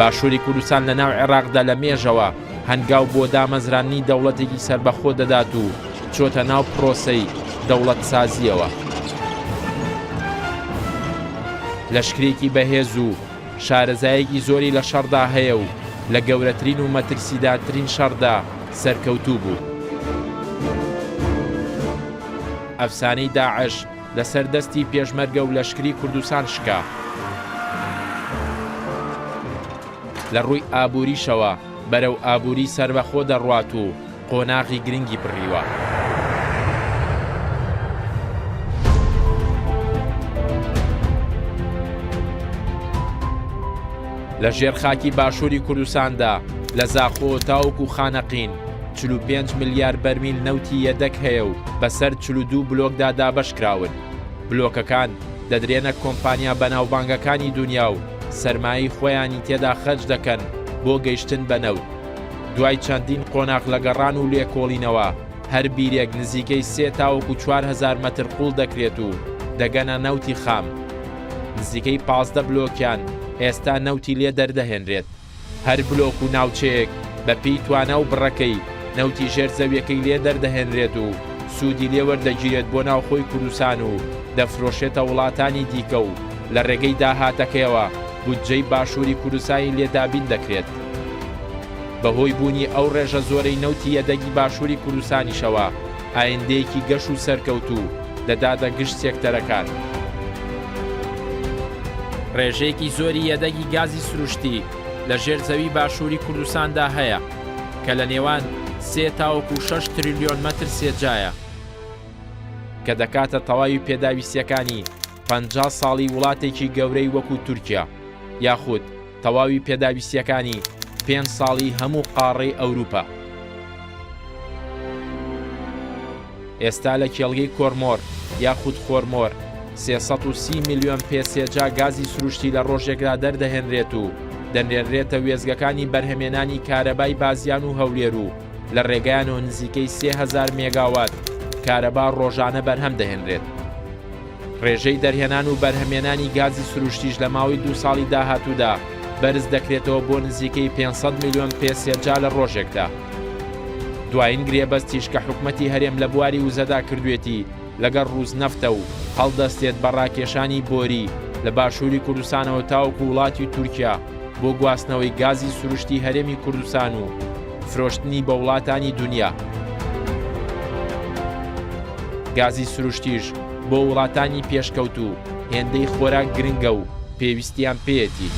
باشووری کوردستان لە ناو عێراقدا لە مێژەوە هەنگاو بۆ دامەزراندنی دەوڵەتێکی سەربەخۆ دەدات و چۆتە ناو پرۆسەی دەوڵەتسازییەوە. لەشکرێکی بەهێز و شارەزایەکی زۆری لە شەڕدا هەیە و لە گەورەترین و مەترسیدارترین شەڕدا سەرکەوتوو بوو. ئەفسانەی داعش لەسەر دەستی پێشمەرگە و لەشکری کوردستان شکا. لە ڕووی ئابووریشەوە بەرەو ئابووری سەربەخۆ دەڕوات و قۆناغی گرنگی بڕیوە. لە ژێر خاکی باشووری کوردستاندا لە زاخۆ تاوەکو خانەقین 45 ملیار بەرمیل نەوتی یەدەک هەیە و بەسەر 42 بلۆکدا دابەشکراون. بلۆکەکان دەدرێنە کۆمپانیا بەناوبانگەکانی دونیا و سەرمایەی خۆیانی تێدا خەرج دەکەن بۆ گەیشتن بە نەوت. دوای چەندین قۆناغ لە گەڕان و لێکۆڵینەوە، هەر بیرێک نزیکەی سێ تاوەکو 4000 مەتر قووڵ دەکرێت و دەگەنە نەوتی خام. نزیکەی 15 بلۆکیان ئێستا نەوتی لێ دەردەهێنرێت. هەر بلۆک و ناوچەیەک بە پێی توانا و بڕەکەی نەوتی ژێر زەویەکەی لێ دەردەهێنرێت و سوودی لێ وەردەگیرێت بۆ ناوخۆی کوردستان و دەفرۆشێتە وڵاتانی دیکە و لە رێگەی داهاتەکەیەوە بودجەی باشووری کوردستانی لێ دابین دەکرێت. بەهۆی بوونی ئەو رێژە زۆرەی نەوتی یەدەگی باشووری کوردستانیشەوە ئایندەیەکی گەش و سەرکەوتوو دەداتە گشت سێکتەرەکان. ڕێژەیەکی زۆری یەدەگی گازی سروشتی لە ژێر زەوی باشووری کوردستاندا هەیە کە لە نێوان سێ تاوەکو شەش تریلیۆن مەتر سێجایە کە دەکاتە تەواوی پێداویستیەکانی 50 ساڵی وڵاتێکی گەورەی وەکو تورکیا یاخود تەواوی پێداویستیەکانی پێنج ساڵی هەموو قاڕەی ئەوروپا. ئێستا لە کێڵگەی کۆرمۆر یاخود خۆرمۆر 330 ملیۆن پێ سێجا گازی سروشتی لە ڕۆژێکدا دەردەهێنرێت و دەنێررێتە وێستگەکانی بەرهەمێنانی کارەبای بازیان و هەولێر و لە ڕێگایانەوە نزیکەی 3000 مێگاوات کارەبا ڕۆژانە بەرهەم دەهێنرێت. ڕێژەی دەرهێنان و بەرهەمێنانی گازی سروشتیش لە ماوەی دوو ساڵی داهاتوودا بەرز دەکرێتەوە بۆ نزیکەی 500 ملیۆن پێ سێجا لە ڕۆژێکدا. دوایین گرێبەستیش کە حکومەتی هەرێم لە بواری وزەدا کردوێتی لەگەڵ ڕووسنەفتە و هەڵدەستێت بە ڕاکێشانی بۆری لە باشووری کوردستانەوە تاوەکو وڵاتی تورکیا بۆ گواستنەوەی گازی سروشتی هەرێمی کوردستان و فرۆشتنی بە وڵاتانی دونیا. گازی سروشتیش بۆ وڵاتانی پێشکەوتوو هێندەی خۆراک گرنگە و پێویستیان پێیەتی.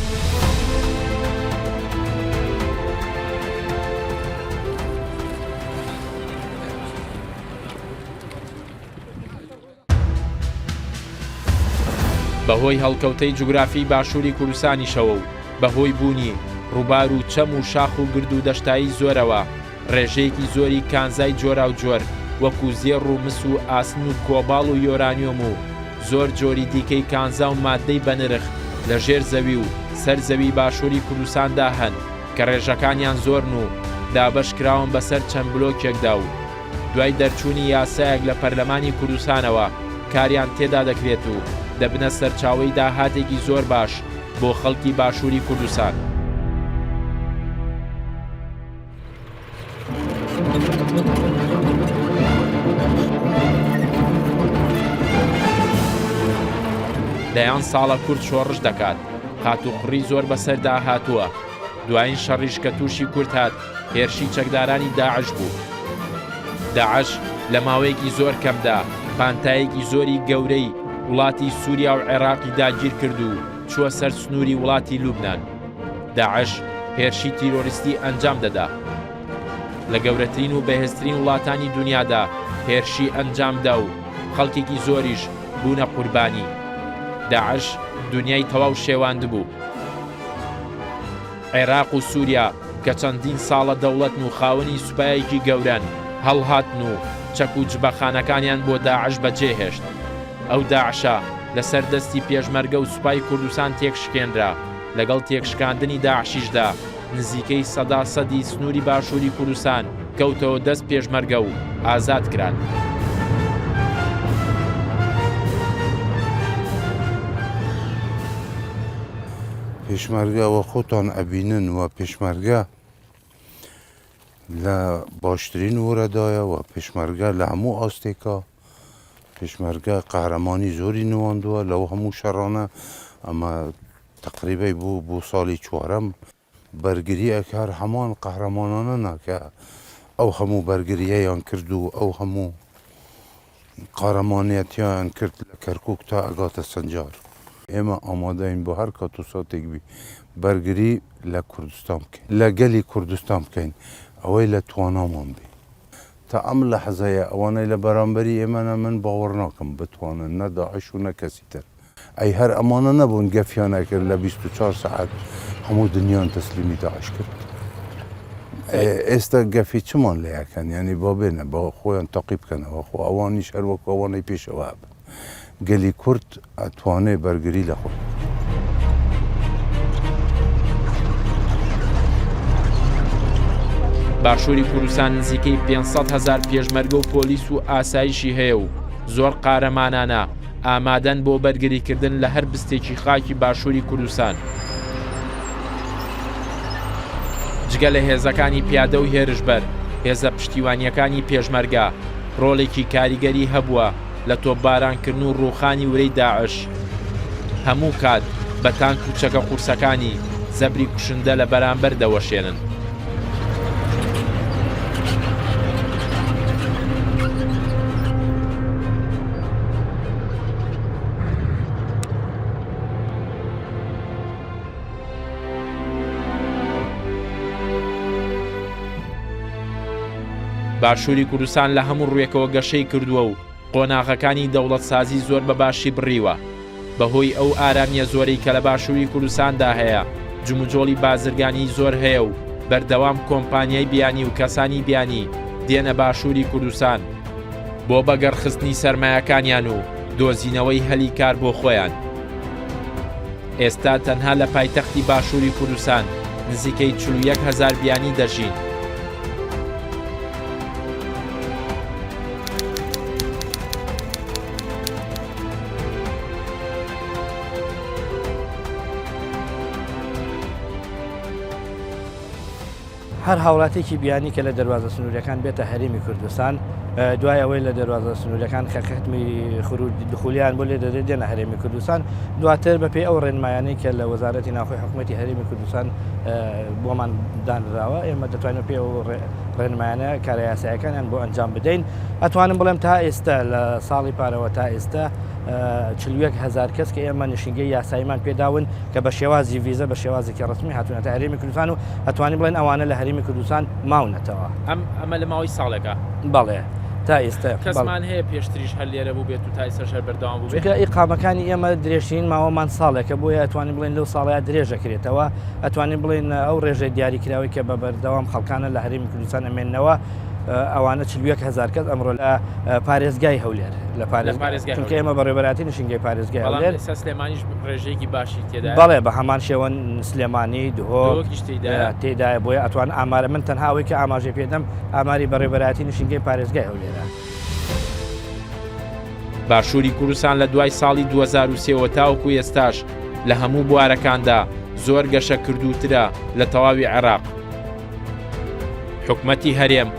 بەهۆی هەڵکەوتەی جوگرافیی باشووری کوردستانیشەوە و بەهۆی بوونی ڕووبار و چەم و شاخ و گرد و دەشتایی زۆرەوە ڕێژەیەکی زۆری کانزای جۆراوجۆر وەکوو زێڕ و مس و ئاسن و کۆباڵ و یۆرانیۆم و زۆر جۆری دیکەی کانزا و ماددەی بەنرخ لە ژێر زەوی و سەر زەوی باشووری کوردستاندا هەن کە ڕێژەکانیان زۆرن و دابەش کراون بەسەر چەند بلۆکێکدا و دوای دەرچوونی یاسایەک لە پەرلەمانی کوردستانەوە کاریان تێدا دەکرێت و دەبنە سەرچاوەی داهاتێکی زۆر باش بۆ خەڵکی باشووری کوردستان. دەیان ساڵە کورد شۆڕش دەکات، قاتوقڕی زۆر بەسەردا هاتووە، دوایین شەڕیش کە تووشی کورد هات هێرشی چەکدارانی داعش بوو. داعش لە ماوەیەکی زۆر کەمدا پانتایەکی زۆری گەورەی وڵاتی سووریا و عێراقی داگیر کرد و چووە سەر سنووری وڵاتی لوبنان. داعش هێرشی تیرۆریستی ئەنجام دەدا. لە گەورەترین و بەهێزترین وڵاتانی دونیادا هێرشی ئەنجامدا و خەڵکێکی زۆریش بوونە قوربانی. داعش دونیای تەواو شێواندبوو. عێراق و سووریا کە چەندین ساڵە دەوڵەتن و خاوەنی سوپایەکی گەورەن، هەڵهاتن و چەک و جبەخانەکانیان بۆ داعش بەجێهێشت. ئەو داعشە لەسەر دەستی پێشمەرگە و سوپای کوردستان تێکشکێنرا، لەگەڵ تێکشکاندنی داعشیشدا نزیکەی سەدا سەدی سنووری باشووری کوردستان کەوتەوە دەست پێشمەرگە و ئازاد کران. پێشمەرگە وە خۆتان ئەبینن و پێشمەرگە لە باشترین ورەدایە و پێشمەرگە لە هەموو ئاستێکا پێشمەرگە قەهرەمانی زۆری نواندووە لەو هەموو شەڕانە ئەمە تەقریبەی بوو بۆ ساڵی چوارەم بەرگری ئەکا هەر هەمان قەهرەمانانە نا کە ئەو هەموو بەرگریەیان کرد و ئەو هەموو قارەمانیەتیان کرد لە کەرکوک تا ئەگاتە سنجار. ئێمە ئامادەین بۆ هەر کات و ساتێک بی بەرگری لە کوردستان بکەین، لە گەلی کوردستان بکەین ئەوەی لە توانامان بی. تا ئەم لەحزەیە ئەوانەی لە بەرامبەری ئێمەنە من باوەڕ ناکەم بتوانن نە داعش و نە کەسی تر. ئەی هەر ئەمانە نەبوون گەفیان ئەکرد لە 24 سەعات هەموو دنیان تەسلیمی داعش کرد ئێستا گەفی چمان لێ ئەکەن یانی با بێنە با خۆیان تاقی بکەنەوە خۆ ئەوانیش هەر وەکو ئەوانەی پێشەوە هەبن گەلی کورد ئەتوانێ بەرگری لە خۆی باشووری کوردستان نزیکەی 500 هەزار پێشمەرگە و پۆلیس و ئاسایشی هەیە و زۆر قارەمانانە ئامادەن بۆ بەرگریکردن لە هەر بستێکی خاکی باشووری کوردستان. جگە لە هێزەکانی پیادە و هێرشبەر، هێزە پشتیوانییەکانی پێشمەرگە ڕۆڵێکی کاریگەری هەبووە لە تۆپبارانکردن و ڕووخانی ورەی داعش. هەموو کات بە تانک و چەکە قورسەکانی زەبری کوشندە لە بەرامبەر دەوەشێنن. باشووری کوردستان لە هەموو ڕوویەکەوە گەشەی کردووە و قۆناغەکانی دەوڵەتسازی زۆر بە باشی بڕیوە. بەهۆی ئەو ئارامییە زۆرەی کە لە باشووری کوردستاندا هەیە، جموجۆڵی بازرگانیی زۆر هەیە و بەردەوام کۆمپانیای بیانی و کەسانی بیانی دێنە باشووری کوردستان بۆ بەگەڕخستنی سەرمایەکانیان و دۆزینەوەی هەلی کار بۆ خۆیان. ئێستا تەنها لە پایتەختی باشووری کوردستان نزیکەی 41 هەزار بیانی دەژین. هەر هاوڵاتێکی بیانی کە لە دەروازە سنووریەکان بێتە هەرێمی کوردستان دوای ئەوەی لە دەروازە سنووریەکان کە ختمی خروج دخولیان بۆ لێ دەدرێت دێنە هەرێمی کوردستان دواتر بەپێی ئەو ڕێنمایانەی کە لە وەزارەتی ناوخۆی حکوومەتی هەرێمی کوردستان بۆمان دانراوە ئێمە دەتوانین پێ ئەو ڕێنمایانە کارە یاسایەکانیان بۆ ئەنجام بدەین ئەتوانم بڵێم تا ئێستا لە ساڵی پارەوە تا ئێستا 41 هزار کەس کە ئێمە نشینگەی یاساییمان پێداون کە بە شێوازی ڤیزە بە شێوازێکی ڕسمی هاتوونەتە هەرێمی کوردستان و ئەتوانین بڵێن ئەوانە لە هەرێمی کوردستان ماونەتەوە. ئەم ئەمە لە ماوەی ساڵێکە؟ بەڵێ تا ئێستا. کەسمان هەیە پێشتریش هەر لێرە بووبێت و تا ئێستاش هەر بەردەوام بووبێت؟ چونکە ئیقامەکانی ئێمە درێژترین ماوەمان ساڵێکە بۆیە ئەتوانین بڵێن لەو ساڵەیا درێژەکرێتەوە ئەتوانین بڵێن ئەو ڕێژەی دیاریکراوەی کە بە بەردەوام خەڵکانە لە هەرێمی کوردستان ئەمێننەوە ئەوانە 41 هەزار کەس ئەمڕۆ لە پارێزگای هەولێر لە پارێزگای چونکە ئێمە بەڕێوەبەرایەتی نشینگەی پارێزگای هەولێر ئێستا سلێمانیش ڕێژەیەکی باشی تێدایە بەڵێ بە هەمان شێوە سلێمانی دهۆکیش تێدایە بۆیە ئەتوان ئامارە من تەنها ئەوەی کە ئاماژەی پێدەم ئاماری بەڕێوەبەرایەتی نشینگەی پارێزگای هەولێرە. باشووری کوردستان لە دوای ساڵی 2003 وە تاوەکو ئێستاش لە هەموو بوارەکاندا زۆر گەشەکردووترە لە تەواوی عێراق. حکومەتی هەرێم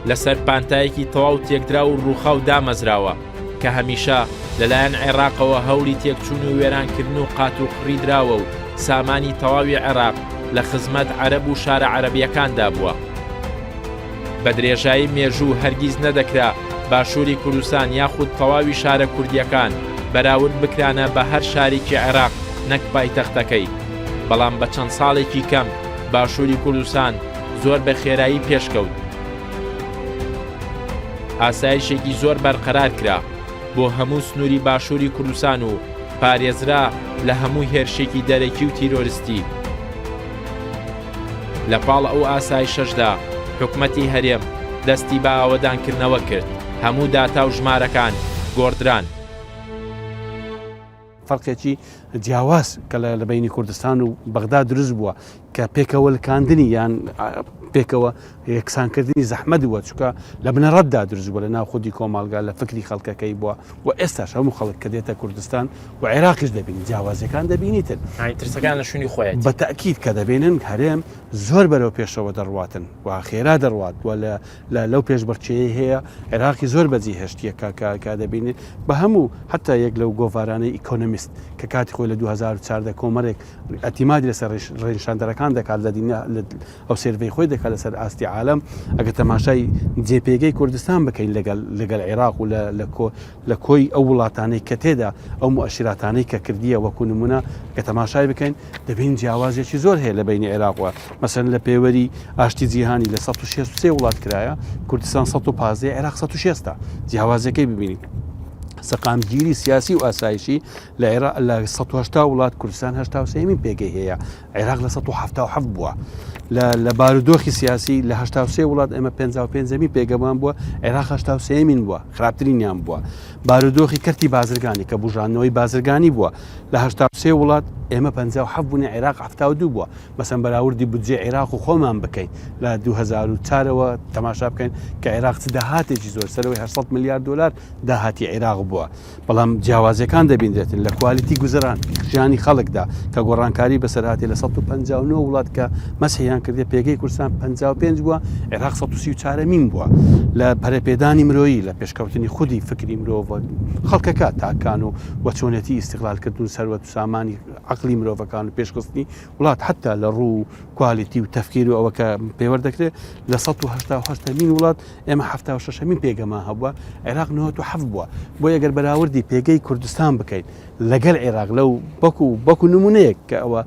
لەسەر پانتایەکی تەواو تێکدراو و ڕووخاو دامەزراوە کە هەمیشە لەلایەن عێراقەوە هەوڵی تێکچوون و وێرانکردن و قاتوقڕی دراوە و سامانی تەواوی عێراق لە خزمەت عەرەب و شارە عەرەبییەکاندا بووە. بە درێژایی مێژوو هەرگیز نەدەکرا باشووری کوردستان یاخود تەواوی شارە کوردییەکان بەراورد بکرانە بە هەر شارێکی عێراق نەک پایتەختەکەی، بەڵام بە چەند ساڵێکی کەم باشووری کوردستان زۆر بە خێرایی پێشکەوت. ئاسایشێکی زۆر بەرقەرار کرا بۆ هەموو سنووری باشووری کوردستان و پارێزرا لە هەموو هێرشێکی دەرەکی و تیرۆرستی. لە پاڵ ئەو ئاسایشەشدا حکومەتی هەرێم دەستی بە ئاوەدانکردنەوە کرد، هەموو داتا و ژمارەکان گۆڕدران. فەرقێکی جیاواز کە لە بەینی کوردستان و بەغدا دروست بووە کە پێکەوە لکاندنی یان پێکەوە یەکسانکردنی زەحمەت بووە چونکە لە بنەڕەتدا دروست بووە لە ناو خودی کۆمەڵگا لە فکری خەڵکەکەی بووە و ئێستاش هەموو خەڵک کە دێتە کوردستان و عێراقیش دەبینی جیاوازیەکان دەبینیتن ترسەکان لە شوێنی خۆیەتی بە تەئکید کە دەبینن هەرێم زۆر بەرەو پێشەوە دەڕواتن و خێرا دەڕوات و لە لە لەو پێشبڕکێیەی هەیە عێراقی زۆر بەجی هێشتیە کە کە کە دەبینین بە هەموو حتا یەک لەو گۆڤارانەی ئیکۆنۆمیست کە کاتی خۆی لە 2014 کۆمەرێک ئەتیمادی لەسەر ڕێنیشاندەرەکان دەکات لە دنیا ئەو سێرڤەی خۆی دەکات لەسەر ئاستی عالەم ئەگە تەماشای جێپێگەی کوردستان بکەین لەگەڵ لەگەڵ عێراق و لە لە کۆ لە کۆی ئەو وڵاتانەی کە تێدا ئەو موئەشیراتانەی کە کردیە وەکو نمونە کە تەماشای بکەین دەبین جیاوازێکی زۆر هەیە لە بینی عێراق و مەسەن لە پێوەری ئاشتی جیهانی لە 163 وڵات کرایە کوردستان 115 عێراق 160 جیاوازەکەی ببینین سەقامگیری سیاسی و ئاسایشی لە عێراق لە 180 وڵات کوردستان 83مین پێگەی هەیە عێراق لە 177 بووە لە لە بارودۆخی سیاسی لە 83 وڵات ئێمە 55مین پێگەمان بووە عێراق 83مین بووە خراپترینیان بووە بارودۆخی کەرتی بازرگانی کە بژانەوەی بازرگانی بووە لە 83 وڵات ئێمە 57 بوون عێراق 72 بووە مەسەن بەراوردی بودجەی عێراق و خۆمان بکەین لە 2004ەوە تەماشا بکەین کە عێراق چ داهاتێکی زۆر سەرەوەی 800 میلیارد دلار داهاتی عێراق بووە بەڵام جیاوازیەکان دەبینرێتن لە کوالیتی گوزەران ژیانی خەڵکدا کە گۆڕانکاری بەسەرهاتی لە 159 وڵات کە مەسحیان کردێ پێگەی کوردستان 55 بووە عێراق 134 مین بووە لە پەرەپێدانی مرۆیی لە پێشکەوتنی خودی فکری مرۆڤ خەڵکەکە تاکان و وە چۆنێتی ئیستیغلالکردن و سەروەت و سامانی عەقڵی مرۆڤەکان و پێشخستنی وڵات حتا لە ڕوو کوالیتی و تەفکیر و ئەوە کە پێوەر دەکرێت لە 1970 مین وڵات ئێمە 76 مین پێگەمان هەبووە عێراق 97 بووە بۆ ئەگەر بەراوردی پێگەی کوردستان بکەین لەگەل عێراق لەو بەکو بەکو نمونەیەک کە ئەوە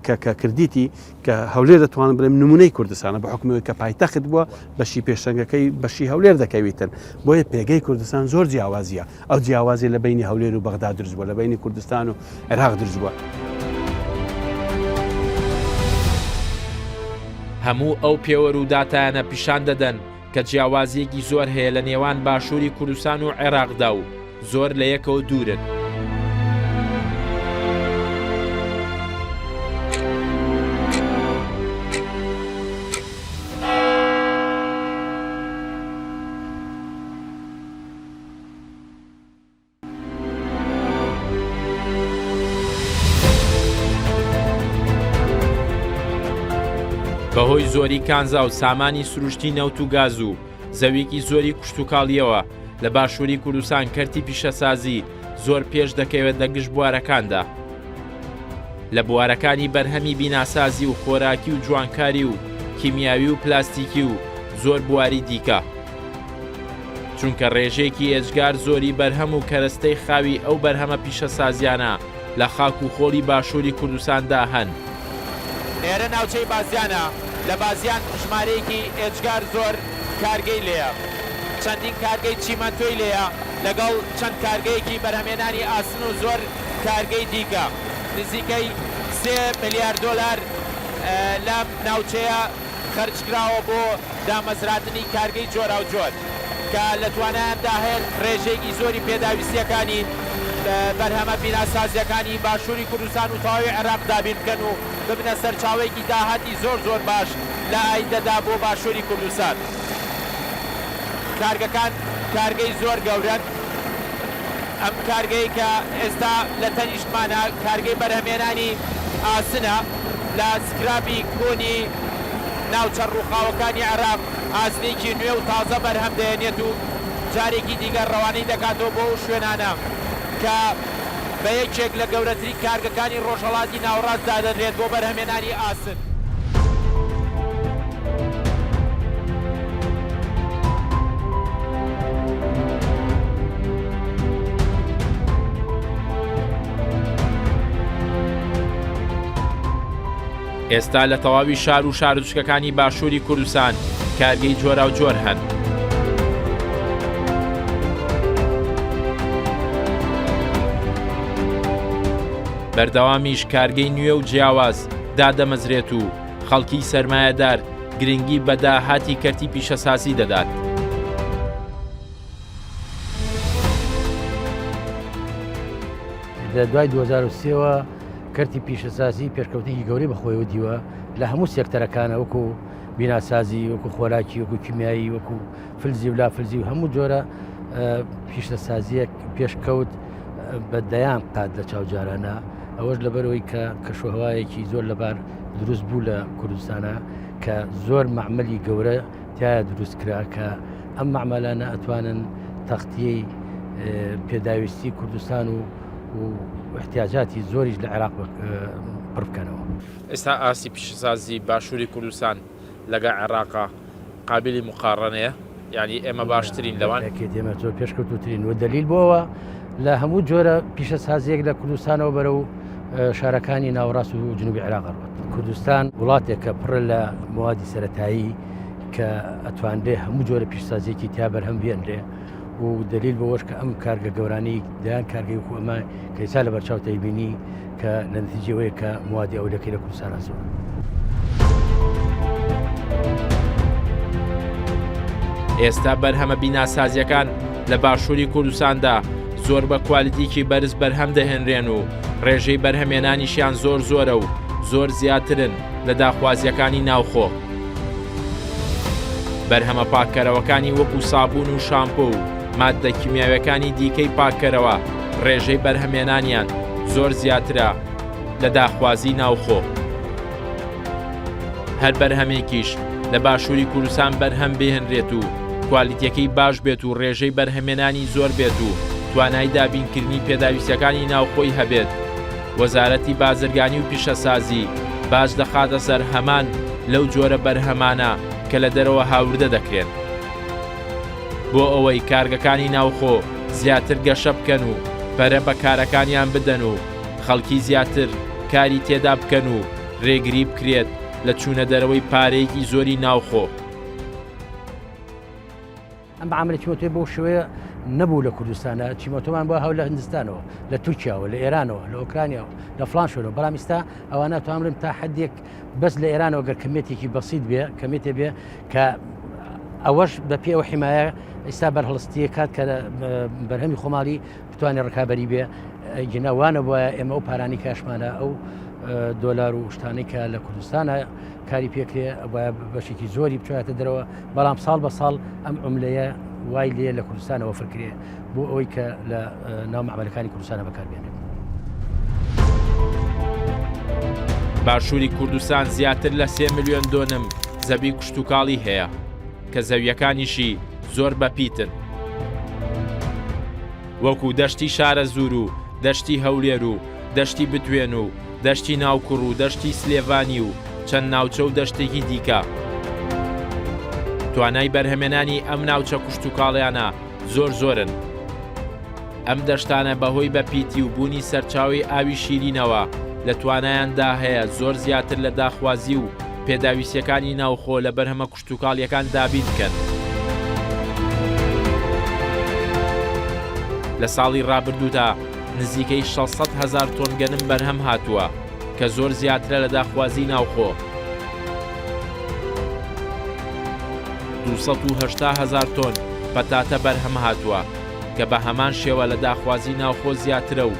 کە کە کردیتی کە هەولێر دەتوانم بڵێم نمونەی کوردستانە بە حکومەوەی کە پایتەخت بووە بەشی پێشەنگەکەی بەشی هەولێر دەکەویتن بۆیە پێگەی کوردستان زۆر جیاوازیە ئەو جیاوازی لە بینی هەولێر و بەغدا دروست بووە لە بینی کوردستان و عێراق دروست بووە. هەموو ئەو پێوەر و داتایانە پیشان دەدەن کە جیاوازییەکی زۆر هەیە لە نێوان باشووری کوردستان و عێراقدا و زۆر لە یەکەوە دوورن. بەهۆی زۆری کانزا و سامانی سروشتی نەوت و گاز و زەویەکی زۆری کشتوکاڵیەوە لە باشووری کوردستان کەرتی پیشەسازی زۆر پێش دەکەوێت لە گشت بوارەکاندا لە بوارەکانی بەرهەمی بیناسازی و خۆراکی و جوانکاری و کیمیاوی و پلاستیکی و زۆر بواری دیکە. چونکە ڕێژەیەکی ئێجگار زۆری بەرهەم و کەرەستەی خاوی ئەو بەرهەمە پیشەسازیانە لە خاک و خۆڵی باشووری کوردستاندا هەن. ئێرە ناوچەی بازیانە، لە بازیان ژمارەیەکی ئێجگار زۆر کارگەی لێیە، چەندین کارگەی چیمەنتۆی لێیە لەگەڵ چەند کارگەیەکی بەرهەمێنانی ئاسن و زۆر کارگەی دیکە، نزیکەی سێ ملیار دۆلار لەم ناوچەیە خەرجکراوە بۆ دامەزراندنی کارگەی جۆراوجۆر کە لە توانایاندا هەیە ڕێژەیەکی زۆری پێداویستییەکانی بەرهەمە بیناسازییەکانی باشووری کوردستان و تەواوی عێراق دابین بکەن و ببنە سەرچاوەیەکی داهاتی زۆر زۆر باش لە ئایندەدا بۆ باشووری کوردستان. کارگەکان کارگەی زۆر گەورەن، ئەم کارگەی کە ئێستا لە تەنیشتمانە کارگەی بەرهەمهێنانی ئاسنە لە سکرابی کۆنی ناوچە ڕووخاوەکانی عێراق ئاسنێکی نوێ و تازە بەرهەم دەهێنێت و جارێکی دیکە ڕەوانەی دەکاتەوە بۆ ئەو شوێنانە کە بە یەکێک لە گەورەترین کارگەکانی ڕۆژهەڵاتی ناوەڕاست دادەنرێت بۆ بەرهەمهێنانی ئاسن. ئێستا لە تەواوی شار و شارۆچکەکانی باشووری کوردستان کارگەی جۆراوجۆر هەن. بەردەوامیش کارگەی نوێ و جیاواز دادەمەزرێت و خەڵکی سەرمایەدار گرنگی بە داهاتی کەرتی پیشەسازی دەدات. لە دوای 2003 وە کەرتی پیشەسازی پێشکەوتنێکی گەورەی بەخۆیەوە دیوە لە هەموو سێکتەرەکانە وەکو بیناسازی وەکو خۆراکی وەکو کیمیایی وەکو فلزی و لافلزی و هەموو جۆرە پیشەسازیەک پێشکەوت بە دەیان قات لە چاوجارانە ئەوەش لەبەرەوەی کە کەشوهوایەکی زۆر لەبار دروست بوو لە کوردستانە کە زۆر معمەلی گەورە تایە دروست کرا کە ئەم معمەلانە ئەتوانن تەختیەی پێداویستی کوردستان و و احتیاجاتی زۆریش لە عێراق پڕ بکەنەوە. ئێستا ئاستی پیشەسازی باشووری کوردستان لەگەڵ عێراقا قابیلی موقاڕەنەیە؟ یانی ئێمە باشترین لەوان؟ ئەکید ئێمە زۆر پێشکەوتووترین و دەلیل بۆ ئەوە لە هەموو جۆرە پیشەسازییەک لە کوردستانەوە بەرەو شارەکانی ناوەڕاست و جنوبی عێراق ئەڕوات. کوردستان وڵاتێکە پڕە لە مەوادی سەرەتایی کە ئەتوانرێ هەموو جۆرە پیشسازیەکی تیا بەرهەم بێنرێ و دەلیل بەوەش کە ئەم کارگە گەورانی دەیان کارگەی وەکو ئەمە کە ئێستا لە بەرچاو تەیبینی کە لە نەتیجەوەیە کە موادی ئەولەکەی لە کوردستانە زۆر. ئێستا بەرهەمە بیناسازیەکان لە باشووری کوردستاندا زۆر بە کوالیتیکی بەرز بەرهەم دەهێنرێن و ڕێژەی بەرهەمێنانیشیان زۆر زۆرە و زۆر زیاترن لە داخوازیەکانی ناوخۆ. بەرهەمە پاککەرەوەکانی وەکو سابوون و شامپۆ و ماددە کیمیاویەکانی دیکەی پاککەرەوە ڕێژەی بەرهەمێنانیان زۆر زیاترە لە داخوازی ناوخۆ. هەر بەرهەمێکیش لە باشووری کوردستان بەرهەم بهێنرێت و کوالیتیەکەی باش بێت و ڕێژەی بەرهەمێنانی زۆر بێت و توانای دابینکردنی پێداویستیەکانی ناوخۆی هەبێت، وەزارەتی بازرگانی و پیشەسازی باج دەخاتە سەر هەمان لەو جۆرە بەرهەمانە کە لە دەرەوە هاوردە دەکرێن. بۆ ئەوەی کارگەکانی ناوخۆ زیاتر گەشە بکەن و پەرە بە کارەکانیان بدەن و خەڵکی زیاتر کاری تێدا بکەن و رێگری بکرێت لە چوونە دەرەوەی پارەیەکی زۆری ناوخۆ. ئەم عاملە چیمەتۆی بەو شێوەیە نەبوو لە کوردستانە چیمەتۆمان بۆ هەو لە هندستانەوە لە تورکیاوە لە ئێرانەوە لە ئۆکرانیاوە لە فلان شوێنەوە بەڵام ئیستا ئەوانە توانم تا حدێک بەس لە ئێرانەوە گەر کەمێتێکی بەسیت بێ کەمێتێ بێ کە ئەوەش بە پێ ئەو حمایە ئیستا بەرهەڵستیە کات کە بەرهەمی خۆماڵی بتوانێت ڕکابی بێ گینا وانە بواە ئێمە ئەو پارانی کاشمانە ئەو دۆلار و شتانەی کە لە کوردستانە کاری پێکرێ ئەبوایە بەشێکی زۆری بچوایەتە دەرەوە بەڵام ساڵ بە ساڵ ئەم عملەیە وای لێ لە کوردستانەوە فرکرێ بۆ ئەوەی کە لە ناو معمەلەکانی کوردستانە بەکاربێنێت. باشووری کوردستان زیاتر لە سێ ملیۆن دۆنم زەوی کشتوکاڵی هەیە کە زەویەکانیشی زۆر بەپیتن. وەکو دەشتی شارەزوور و دەشتی هەولێر و دەشتی بتوێن و دەشتی ناوکوڕ و دەشتی سلێڤانی و چەند ناوچە و دەشتێکی دیکە. توانای بەرهەمێنانی ئەم ناوچە کوشتوکاڵیانە زۆر زۆرن. ئەم دەشتانە بەهۆی بە پیتی و بوونی سەرچاوەی ئاوی شیرینەوە لە توانایاندا هەیە زۆر زیاتر لە داخوازی و پێداویستیەکانی ناوخۆ لە بەرهەمە کشتوکاڵیەکان دابین بکەن. لە ساڵی ڕابردوودا نزیکەی 600 هەزار تۆن گەنم بەرهەم هاتووە کە زۆر زیاترە لە داخوازی ناوخۆ. 280 هەزار تۆن پەتاتە بەرهەم هاتووە کە بە هەمان شێوە لە داخوازی ناوخۆ زیاترە و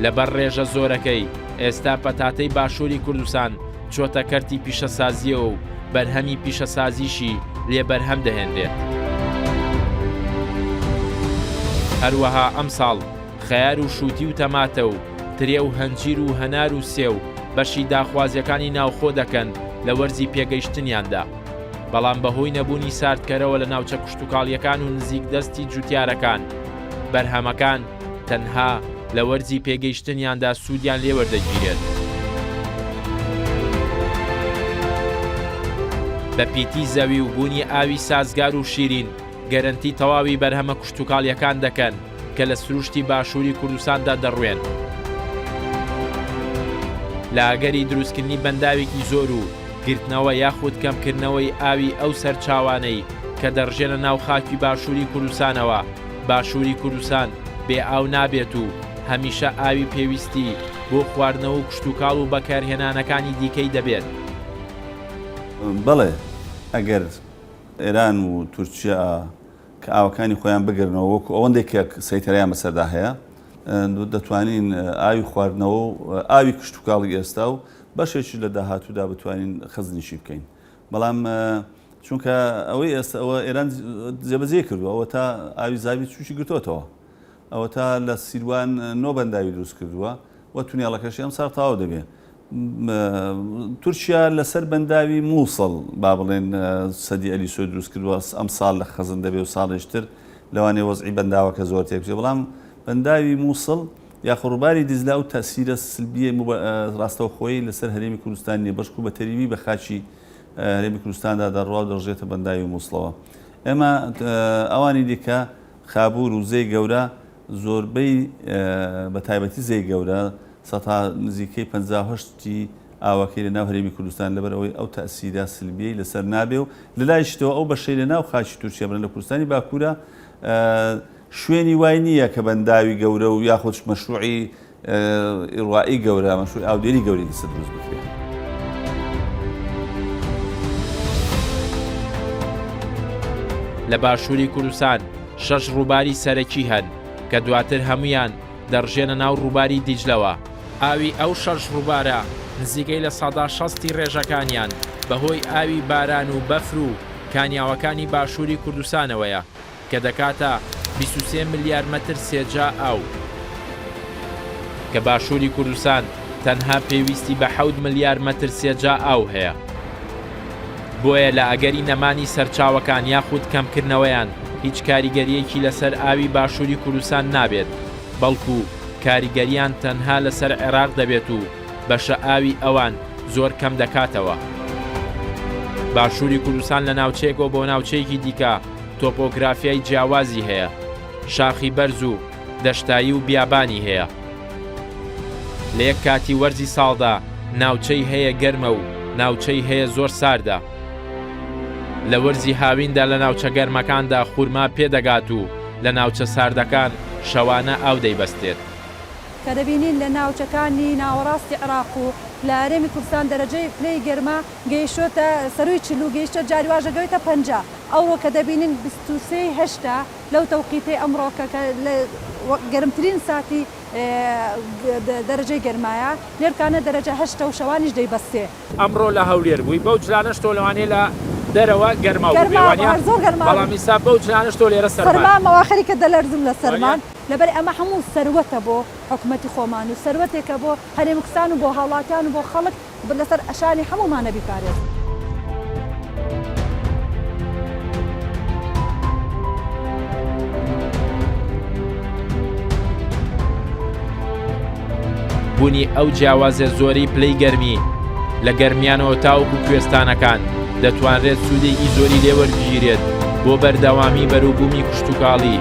لەبەر ڕێژە زۆرەکەی ئێستا پەتاتەی باشووری کوردستان چۆتە کەرتی پیشەسازییەوە و بەرهەمی پیشەسازیشی لێ بەرهەم دەهێنرێت. هەروەها ئەمساڵ خەیار و شووتی و تەماتە و ترێ و هەنجیر و هەنار و سێو بەشی داخوازییەکانی ناوخۆ دەکەن لە وەرزی پێگەیشتنیاندا. بەڵام بەهۆی نەبوونی ساردکەرەوە لە ناوچە کشتوکاڵییەکان و نزیک دەستی جووتیارەکان، بەرهەمەکان تەنها لە وەرزی پێگەیشتنیاندا سوودیان لێ وەردەگیرێت. بە پیتی زەوی و بوونی ئاوی سازگار و شیرین گەرەنتی تەواوی بەرهەمە کشتوکاڵییەکان دەکەن کە لە سروشتی باشووری کوردستاندا دەڕوێن. لە ئەگەری دروستکردنی بەنداوێکی زۆر و گرتنەوە یاخود کەمکردنەوەی ئاوی ئەو سەرچاوانەی کە دەڕژێنە ناو خاکی باشووری کوردستانەوە، باشووری کوردستان بێ ئاو نابێت و هەمیشە ئاوی پێویستی بۆ خواردنەوە و کشتوکاڵ و بەکارهێنانەکانی دیکەی دەبێت. بەڵێ ئەگەر ئێران و تورکیا کە ئاوەکانی خۆیان بگرنەوە وەکو ئەوەندەی کە سەیتەرەیان بەسەردا هەیە دەتوانین ئاوی خواردنەوە و ئاوی کشتوکاڵی ئێستا و بەشێکیش لە داهاتوودا بتوانین خەزنیشی بکەین بەڵام چونکە ئەوەی ئێستا ئەوە ئێران جێبەجێ کردووە ئەوە تا ئاوی زاوی چوشی گرتووەتەوە ئەوە تا لە سیروان نۆ بەنداوی دروست کردووە و تونێڵەکەشی ئەم ساڵ تەواو دەبێ تورکیا لەسەر بەنداوی مووسڵ با بڵێن سەدی ئەلیسۆی دروست کردووە ئەم ساڵ لە خەزن دەبێ و ساڵێش تر لەوانەیە وەزعی بەنداوەکە زۆر تێک بچێت بەڵام بەنداوی مووسڵ یاخۆ ڕووباری دیجلە ئەو تەسیرە سلبیە ڕاستەوخۆی لەسەر هەرێمی کوردستان نییە بەشکو بە تەریبی بە خاکی هەرێمی کوردستاندا دەڕوا و دەڕژێتە بەنداوی مووسڵەوە ئێمە ئەوانی دیکە خابوور و زێی گەورە زۆربەی بە تایبەتی زێی گەورە سەتا نزیکەی 58 ی ئاوەکەی لە ناو هەرێمی کوردستان لەبەر ئەوەی ئەو تەئسیرە سلبیەی لەسەر نابێ و لە لایشتەوە ئەو بەشەی لە ناو خاکی تورکیا بن لە کوردستانی باکوورە شوێنی وای نییە کە بەنداوی گەورە و یاخود مەشروعی ئیڕوائی گەورە مەشروعی ئاودێری گەورەی لەسەر دروست بکرێت. لە باشووری کوردستان شەش ڕووباری سەرەکی هەن کە دواتر هەموویان دەڕژێنە ناو ڕووباری دیجلەوە. ئاوی ئەو شەش ڕووبارە نزیکەی 60% ی ڕێژەکانیان بەهۆی ئاوی باران و بەفر و کانیاوەکانی باشووری کوردستانەوەیە کە دەکاتە 23 ملیار مەتر سێجا ئاو، کە باشووری کوردستان تەنها پێویستی بە حەوت ملیار مەتر سێجا ئاو هەیە. بۆیە لە ئەگەری نەمانی سەرچاوەکان یاخود کەمکردنەوەیان هیچ کاریگەرییەکی لەسەر ئاوی باشووری کوردستان نابێت، بەڵکو کاریگەرییان تەنها لەسەر عێراق دەبێت و بەشە ئاوی ئەوان زۆر کەم دەکاتەوە. باشووری کوردستان لە ناوچەیەکەوە بۆ ناوچەیەکی دیکە تۆپۆگرافیای جیاوازی هەیە، شاخی بەرز و دەشتایی و بیابانی هەیە. لە یەک کاتی وەرزی ساڵدا ناوچەی هەیە گەرمە و ناوچەی هەیە زۆر ساردە. لە وەرزی هاویندا لە ناوچە گەرمەکاندا خورما پێدەگات و لە ناوچە ساردەکان شەوانە ئاو دەیبەستێت. کە دەبینین لە ناوچەکانی ناوەڕاستی عێراق و لە هەرێمی کوردستان دەرەجەی پلەی گەرما گەیشتۆتە سەرووی 40 و گەیشتە جاری واش دەگەوێتە 50 ئەوڕۆ کە دەبینین 23 ی هەشتە لەو تەوقیتەی ئەمڕۆکە کە لە گەرمترین ساتی دەرەجەی گەرمایە نێرکانە دەرەجە هەشتە و شەوانیش دەیبەستێ. ئەمڕۆ لە هەولێر بووی بەو جلانەش تۆ لەوانەیە لە دەرەوە گەرماو بووبێ وانیە؟ بەڵام ئیستا بەو جلانەش تۆ لێرە سەرمات. سەرمامەوە خەریکە دەلەرزم لە سەرمان لەبەر ئەمە هەموو سەروەتە بۆ حکومەتی خۆمان و سەروەتێکە بۆ هەرێمی کوردستان و بۆ هاوڵاتیان و بۆ خەڵک لەسەر شانی هەموومانە بیپارێزین. بوونی ئەو جیاوازیە زۆرەی پلەی گەرمی لە گەرمیانەوە تاوەکو کوێستانەکان دەتوانرێت سوودێکی زۆری لێوەربگیرێت بۆ بەردەوامی بەروبوومی کشتوکاڵی.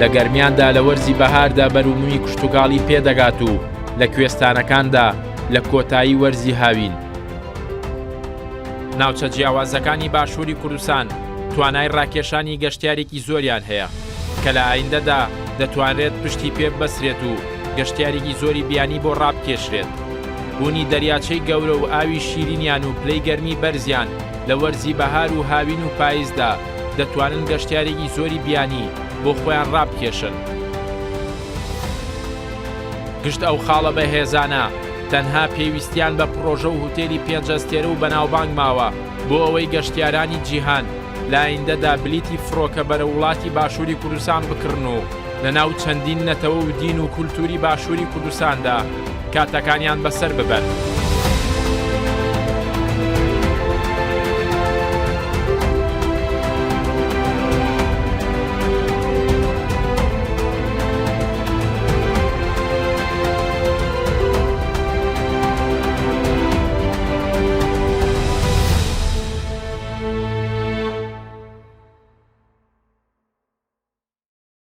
لە گەرمیاندا لە وەرزی بەهاردا بەروبوومی کشتوکاڵی پێدەگات و لە کوێستانەکاندا لە کۆتایی وەرزی هاوین. ناوچە جیاوازەکانی باشووری کوردستان توانای ڕاکێشانی گەشتیارێکی زۆریان هەیە کە لە ئایندەدا دەتوانرێت پشتی پێ ببەسرێت و گەشتیارێکی زۆری بیانی بۆ ڕابکێشرێت. بوونی دەریاچەی گەورە و ئاوی شیرینیان و پلەی گەرمی بەرزیان لە وەرزی بەهار و هاوین و پایزدا دەتوانن گەشتیارێکی زۆری بیانی بۆ خۆیان ڕابکێشن. گشت ئەو خاڵە بەهێزانە تەنها پێویستیان بە پڕۆژە و هوتێلی پێنج ئەستێرە و بەناوبانگ ماوە بۆ ئەوەی گەشتیارانی جیهان لە ئایندەدا بلیتی فڕۆکە بەرەو وڵاتی باشووری کوردستان بکڕن و لەناو چەندین نەتەوە و دین و کولتووری باشووری کوردستاندا کاتەکانیان بەسەر ببەن.